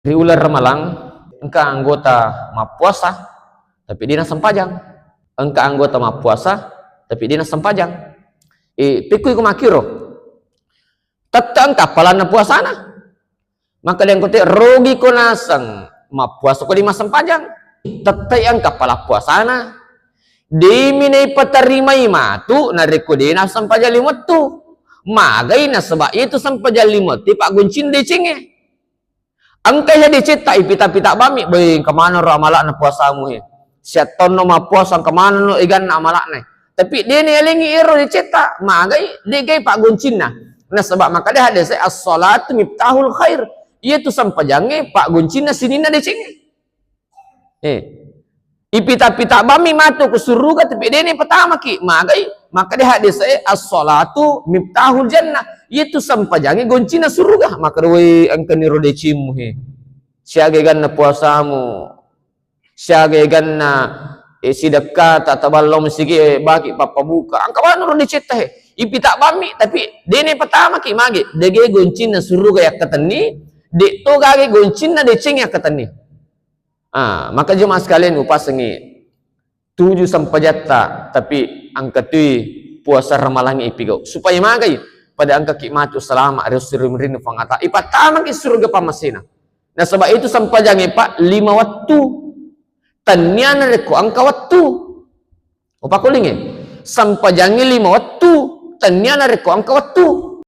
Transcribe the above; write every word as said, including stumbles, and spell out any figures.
Ri uleng Ramalang, engka anggota mappuasa, tapi de' nassempajang. Engka anggota mappuasa, tapi de' nassempajang. Eh, pekkui ko makkiro? Tette engka appalanna puasana. Maka de' engka te rugi ko naseng mappuasa ko de' massempajang. Tette engka appala puasana. De' mi naipatarimai matu narekko de' nassempajang lima wettu. Magai nasaba' itu sempajang lima wettu paggoncinna decengnge. Engka iya decetta ipita-pita bammi, "Boi, engka maneng ro amala'na puasamu he. Siattonno mappuasa, engka manenno eganna amala'na." Tapi de' nayalengi ero decetta, magai, de' gai paggoncinna. Nasaba' makkeda hadese, "As-salatu miftahul khair." Iyatu sempajangnge paggoncinna sininna decengnge. Eh. Ipita-pita bammi matu ko suruga, tapi de' napatamaki. Magai, makkeda hadese, "As-salatu miftahul jannah." Iyatu sempajangnge goncinna suruga. Makkeda, "Woi, engkani ro decimmu he. Siaga eganna puasamu. Siaga eganna, eh, sidekkata, taballong masigi, eh, baki pappabuka. Engka maneng ro decetta he. Ipita bammi, tapi de' napatamaki." Magi, de' gaga goncinna suruga yakkatenni, de' to gaga goncinna deceng yakkatenni. Ah, maka jemaah sekalian, upasengi tuju sempajatta, tapi engka tui puasa Ramalang ipigau. Supaya magai, pada engkaki matu salama' ri esso ri munrinna Puang Allah Ta'ala. Ipattamaki suruga pammasena. Nasaba' itu sempajangnge, Pak, lima wettu. Tennia narekko engka wettu. Upakkulingngi. Sempajangnge lima wettu. Tennia narekko engka wettu.